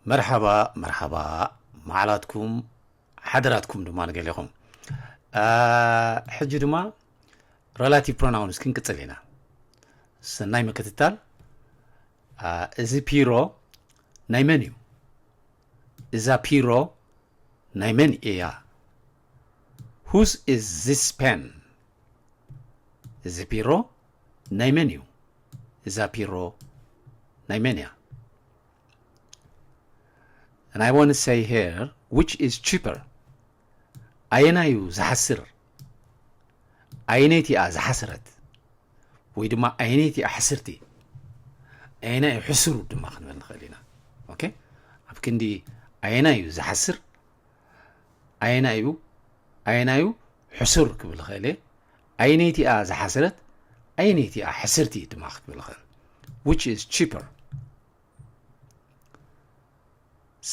መርሓባ መርሓባ፣ መዓላትኩም ሓደራትኩም ድማ ንገሌኹም። ሕጂ ድማ relative pronouns ክንቅጽል ኢና። ሰናይ ምክትታል። እዚ ፒሮ ናይ መን እዩ? እዛ ፒሮ ናይ መን እያ? Whose is this pen? እዚ ፒሮ ናይ መን እዩ? እዛ ፒሮ ናይ መን እያ? And I want to say here, which is cheaper? ኣየናይ እዩ ዝሓስር? ኣየነይቲ እያ ዝሓስረት? ወይ ድማ ኣየነይቲ እያ ሕስርቲ? ኣየናይ እዩ ሕስሩ ድማ ክንብል ንኽእል ኢና። ኦኬ፣ ኣብ ክንዲ ኣየናይ እዩ ዝሓስር? ኣየናይ እዩ ኣየናይ እዩ ሕሱር ክብል ይኽእል እየ። ኣየነይቲ እያ ዝሓስረት? ኣየነይቲ እያ ሕስርቲ ድማ ክብል ይኽእል። Which is cheaper?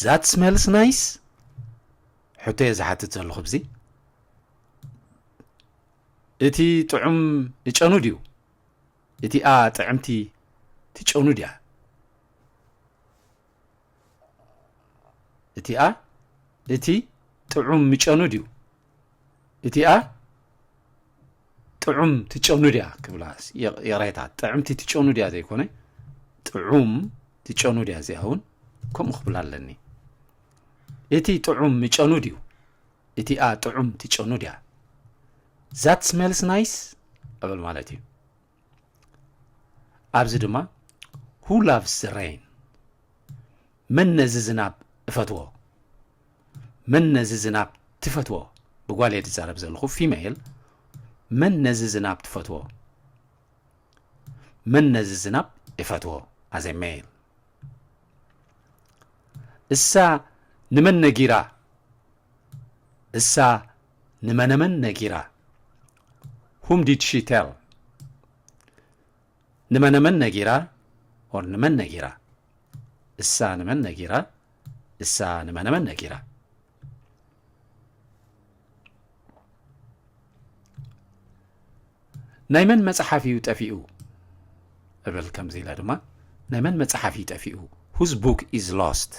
That smells nice? ሕቶ እየ ዝሓትት ዘለኹ ብዚ። እቲ ጥዑም እጨኑ ድዩ? እቲኣ ጥዕምቲ ትጨኑ ድያ? እቲኣ እቲ ጥዑም ምጨኑ ድዩ? እቲኣ ጥዑም ትጨኑ ድያ ክብላ፣ ይቕሬታ፣ ጥዕምቲ ትጨኑ ድያ ዘይኮነ፣ ጥዑም ትጨኑ ድያ? እዚኣ እውን ከምኡ ክብላ ኣለኒ። እቲ ጥዑም ምጨኑ ድዩ? እቲኣ ጥዑም ትጨኑ ድያ? That smells nice እብል ማለት እዩ። ኣብዚ ድማ who loves the rain? መን ነዚ ዝናብ እፈትዎ? መን ነዚ ዝናብ ትፈትዎ? ብጓል እየ ዝዛረብ ዘለኹ፣ female። መን ነዚ ዝናብ ትፈትዎ? መን ነዚ ዝናብ ይፈትዎ? As a male። እሳ ንመን ነጊራ? እሳ ንመነመን ነጊራ? Whom did she tell? ንመነመን ነጊራ or ንመን ነጊራ? እሳ ንመን ነጊራ? እሳ ንመነመን ነጊራ? ናይ መን መጽሓፍ እዩ ጠፊኡ? እብል ከምዚ ኢለ ድማ፣ ናይ መን መጽሓፍ እዩ ጠፊኡ? Whose book is lost?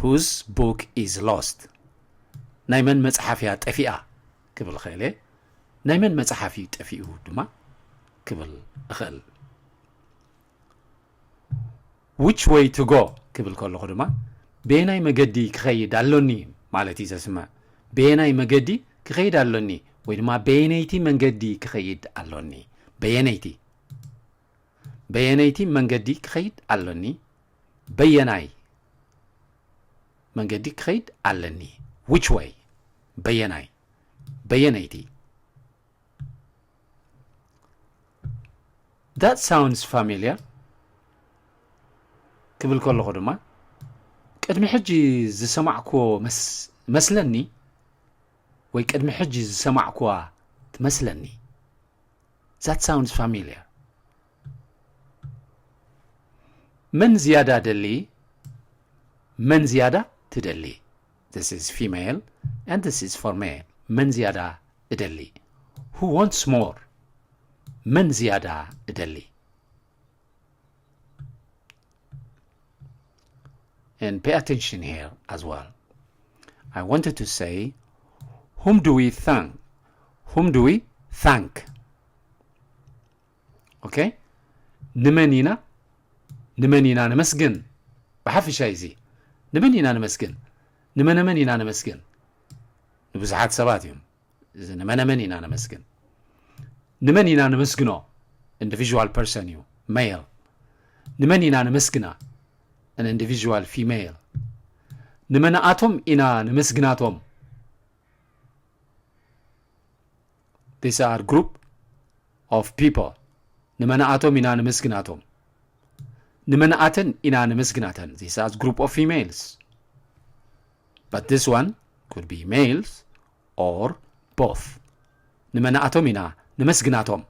Whose book is lost? ናይ መን መጽሓፍ እያ ጠፊኣ ክብል እኽእል እየ። ናይ መን መጽሓፍ እዩ ጠፊኡ ድማ ክብል እኽእል። Which way to go ክብል ከለኹ ድማ በየናይ መገዲ ክኸይድ ኣሎኒ ማለት እዩ ዘስምዕ። በየናይ መገዲ ክኸይድ ኣሎኒ ወይ ድማ በየነይቲ መንገዲ ክኸይድ ኣሎኒ። በየነይቲ በየነይቲ መንገዲ ክኸይድ ኣሎኒ። በየናይ መንገዲ ክኸይድ ኣለኒ? Which way? በየናይ? በየነይቲ? That sounds familiar ክብል ከለኹ ድማ ቅድሚ ሕጂ ዝሰማዕክዎ መስ-፣ መስለኒ ወይ ቅድሚ ሕጂ ዝሰማዕክዋ ትመስለኒ። That sounds familiar. መን ዝያዳ ደሊ? መን ዝያዳ ትደሊ? This is female and this is for male. መን ዝያዳ እደሊ? Who wants more? መን ዝያዳ እደሊ? And pay attention here as well. I wanted to say, whom do we thank? Whom do we thank? ኦኬ፣ ንመን ኢና ንመን ኢና ነመስግን? ብሓፈሻ እዚ ንመን ኢና ነመስግን? ንመነመን ኢና ነመስግን? ንብዙሓት ሰባት እዮም። እዚ ንመነመን ኢና ነመስግን? ንመን ኢና ነመስግኖ? Individual person እዩ፣ male። ንመን ኢና ነመስግና? An individual female። ንመናኣቶም ኢና ነመስግናቶም? These are group of people። ንመናኣቶም ኢና ነመስግናቶም። ንመናኣተን ኢና ነመስግናተን። These are group of females. But this one could be males or both። ንመናኣቶም ኢና ነመስግናቶም።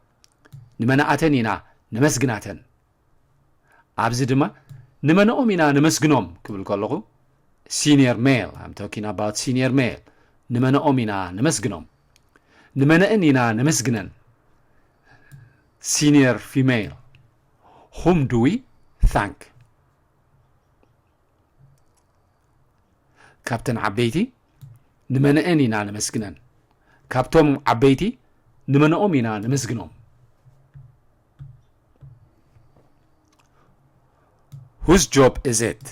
ንመናኣተን ኢና ነመስግናተን። ኣብዚ ድማ ንመነኦም ኢና ነመስግኖም ክብል ከለኹ፣ senior male፣ I'm talking about senior male። ንመነኦም ኢና ነመስግኖም? ንመነእን ኢና ነመስግነን? Senior female። Whom do we thank? ካብተን ዓበይቲ ንመንአን ኢና ነመስግነን? ካብቶም ዓበይቲ ንመንኦም ኢና ነመስግኖም? Whose job is it?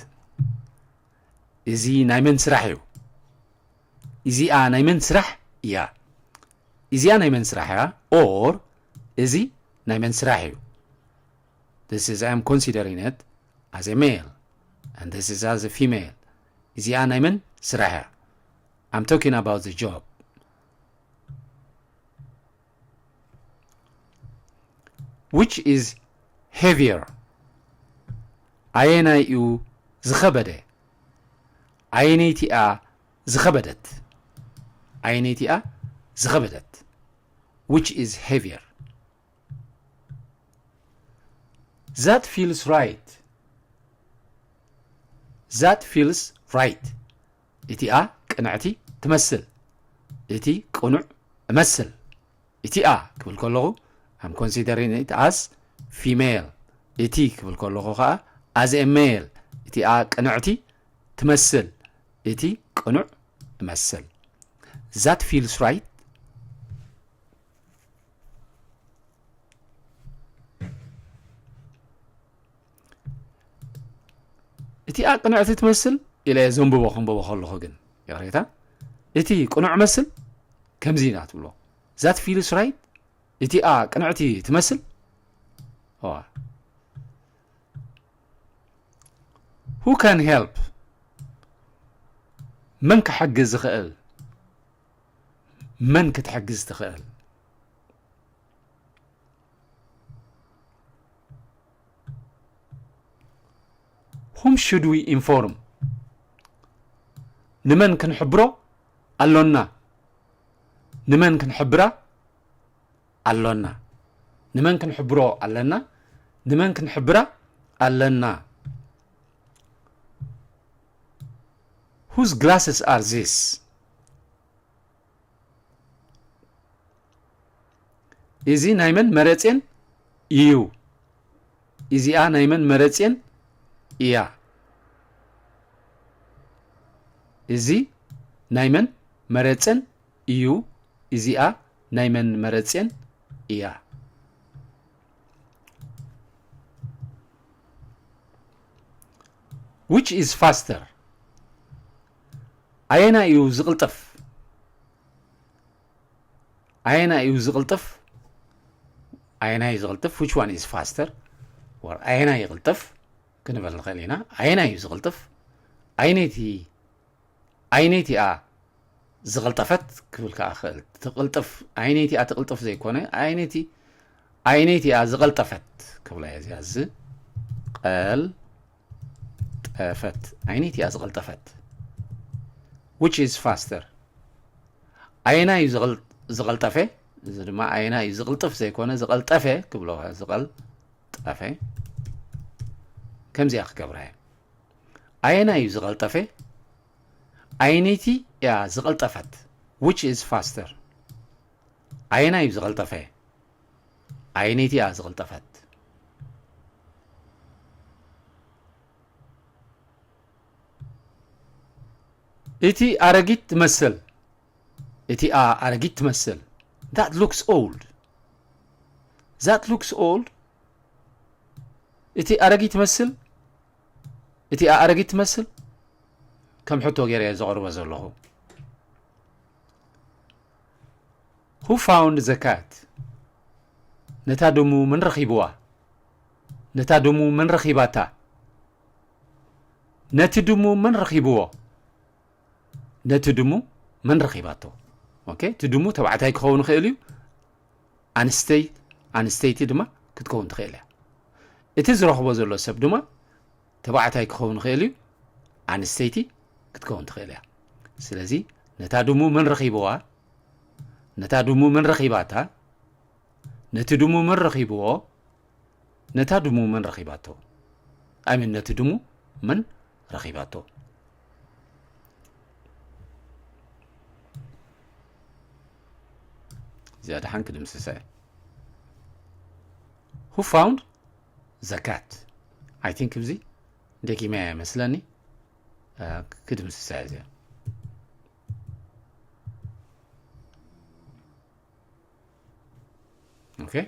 እዚ ናይ መን ስራሕ እዩ? እዚኣ ናይ መን ስራሕ እያ? እዚኣ ናይ መን ስራሕ እያ? Or እዚ ናይ መን ስራሕ እዩ? This is, I'm considering it as a male and this is as a female. እዚኣ ናይ መን ስራሕ እያ? I'm talking about the job. Which is heavier? ኣየናይ እዩ ዝኸበደ? ኣየነይቲ እያ ዝኸበደት? ኣየነይቲ እያ ዝኸበደት? Which is heavier? That feels right. That feels right. እቲኣ ቅንዕቲ ትመስል። እቲ ቅኑዕ እመስል። እቲኣ ክብል ከለኹ I'm considering it as female። እቲ ክብል ከለኹ ከዓ as a male። እቲኣ ቅንዕቲ ትመስል። እቲ ቅኑዕ እመስል። That feels right. እቲኣ ቅንዕቲ ትመስል ኢለ ዘንብቦ ከንብቦ ከለኹ ግን ይቕሬታ፣ እቲ ቅኑዕ መስል ከምዚ ኢና ትብሎ። That feels right። እቲኣ ቅንዕቲ ትመስል። ዋ። Who can help? መን ክሕግዝ ዝኽእል? መን ክትሕግዝ ትኽእል? Whom should we inform? ንመን ክንሕብሮ ኣሎና? ንመን ክንሕብራ ኣሎና? ንመን ክንሕብሮ ኣለና? ንመን ክንሕብራ ኣለና? Whose glasses are these? እዚ ናይ መን መረጼን እዩ? እዚኣ ናይ መን መረጼን እያ? እዚ ናይ መን መረጸን እዩ? እዚኣ ናይ መን መረጼን እያ? Which is faster? ኣየናይ እዩ ዝቕልጥፍ? ኣየናይ እዩ ዝቕልጥፍ? ኣየናይ እዩ ዝቕልጥፍ? Which one is faster? Or ኣየናይ ይቕልጥፍ ክንብል ንኽእል ኢና። ኣየናይ እዩ ዝቕልጥፍ? ኣየነይቲ ኣየነይቲ እያ ዝቐልጠፈት ክብል ከኣ ክእል። ትቕልጥፍ፣ ኣየነይቲ እያ ትቕልጥፍ ዘይኮነ፣ ኣየነይቲ፣ ኣየነይቲ እያ ዝቐልጠፈት ክብላ እየ እዚኣ። ዝቐልጠፈት፣ ኣየነይቲ እያ ዝቐልጠፈት? Which is faster? ኣየናይ እዩ ዝቐል-፣ ዝቐልጠፈ? እዚ ድማ ኣየናይ እዩ ዝቕልጥፍ ዘይኮነ፣ ዝቐልጠፈ ክብሎ፣ ዝቐልጠፈ። ከምዚኣ ክገብራ እየ። ኣየናይ እዩ ዝቐልጠፈ? ኣየነይቲ እያ ዝቐልጠፈት? Which is faster? ኣየናይ እዩ ዝቐልጠፈ? ኣየነይቲ እያ ዝቐልጠፈት? እቲ ኣረጊት ትመስል። እቲኣ ኣረጊት ትመስል። That looks old. That looks old. እቲ ኣረጊት ትመስል። እቲኣ ኣረጊት ትመስል። ከም ሕቶ ገይረ እየ ዘቕርቦ ዘለኹ። Who found the cat? ነታ ድሙ መን ረኺብዋ? ነታ ድሙ መን ረኺባታ? ነቲ ድሙ መን ረኺብዎ? ነቲ ድሙ መን ረኺባቶ? ኦኬ፣ እቲ ድሙ ተባዕታይ ክኸውን ይኽእል እዩ። ኣንስተይ-፣ ኣንስተይቲ ድማ ክትከውን ትኽእል እያ። እቲ ዝረኽቦ ዘሎ ሰብ ድማ ተባዕታይ ክኸውን ይኽእል እዩ። ኣንስተይቲ ክትከውን ትኽእል እያ። ስለዚ ነታ ድሙ መን ረኺብዋ? ነታ ድሙ መን ረኺባታ? ነቲ ድሙ መን ረኺብዎ? ነታ ድሙ መን ረኺባቶ? I mean፣ ነቲ ድሙ መን ረኺባቶ? እዚኣ ደሓን ክድምስሳ እየ። Who found the cat? I think እዚ ደጊመያ ይመስለኒ። እ፣ ክድምስሳ እየ እዚኣ። okay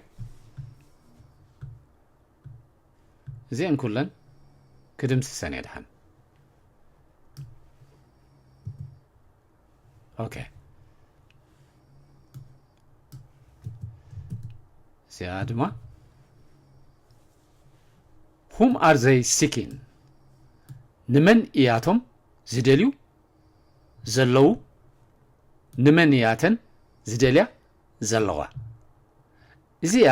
እዚአን ኩለን ክድምስሰን እየ ድሓን okay እዚኣ ድማ whom are they seeking ንመን እያቶም ዝደልዩ ዘለዉ ንመን እያተን ዝደልያ ዘለዋ እዚኣ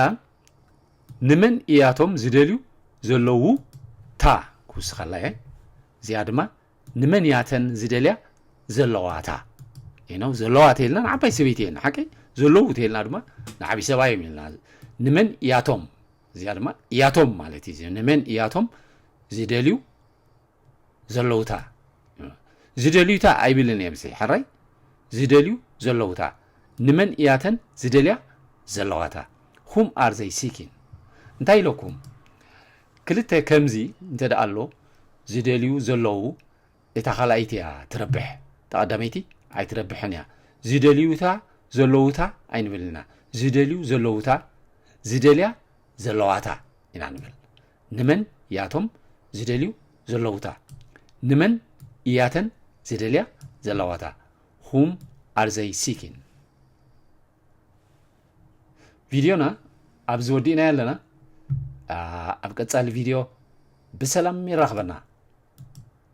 ንመን እያቶም ዝደልዩ ዘለዉ ታ ክውስኸላ እየ እዚኣ ድማ ንመን እያተን ዝደልያ ዘለዋታ you know ዘለዋ ተይልና ንዓባይ ሰበይቲ እየን ሓቂ ዘለዉ ተይልና ድማ ንዓብይ ሰብኣይ እዮም ኢልና ንመን እያቶም እዚኣ ድማ እያቶም ማለት እዩ ንመን እያቶም ዝደልዩ ዘለውታ ዝደልዩታ ኣይብልን እየ ምሰይ ሕራይ ዝደልዩ ዘለውታ ንመን እያተን ዝደልያ ዘለዋታ whom are they seeking እንታይ ኢለኩም ክልተ ከምዚ እንተ ደኣ ኣሎ ዝደልዩ ዘለዉ እታ ካልኣይቲ እያ ትረብሕ እታ ቀዳመይቲ ኣይትረብሕን እያ ዝደልዩታ ዘለውታ ኣይንብልና ዝደልዩ ዘለውታ ዝደልያ ዘለዋታ ኢና ንብል ንመን ያቶም ዝደልዩ ዘለውታ ንመን እያተን ዝደልያ ዘለዋታ whom are they seeking ቪድዮና ኣብዚ ወዲእና ኣለና ኣብ ቀጻሊ ቪድዮ ብሰላም ይራኽበና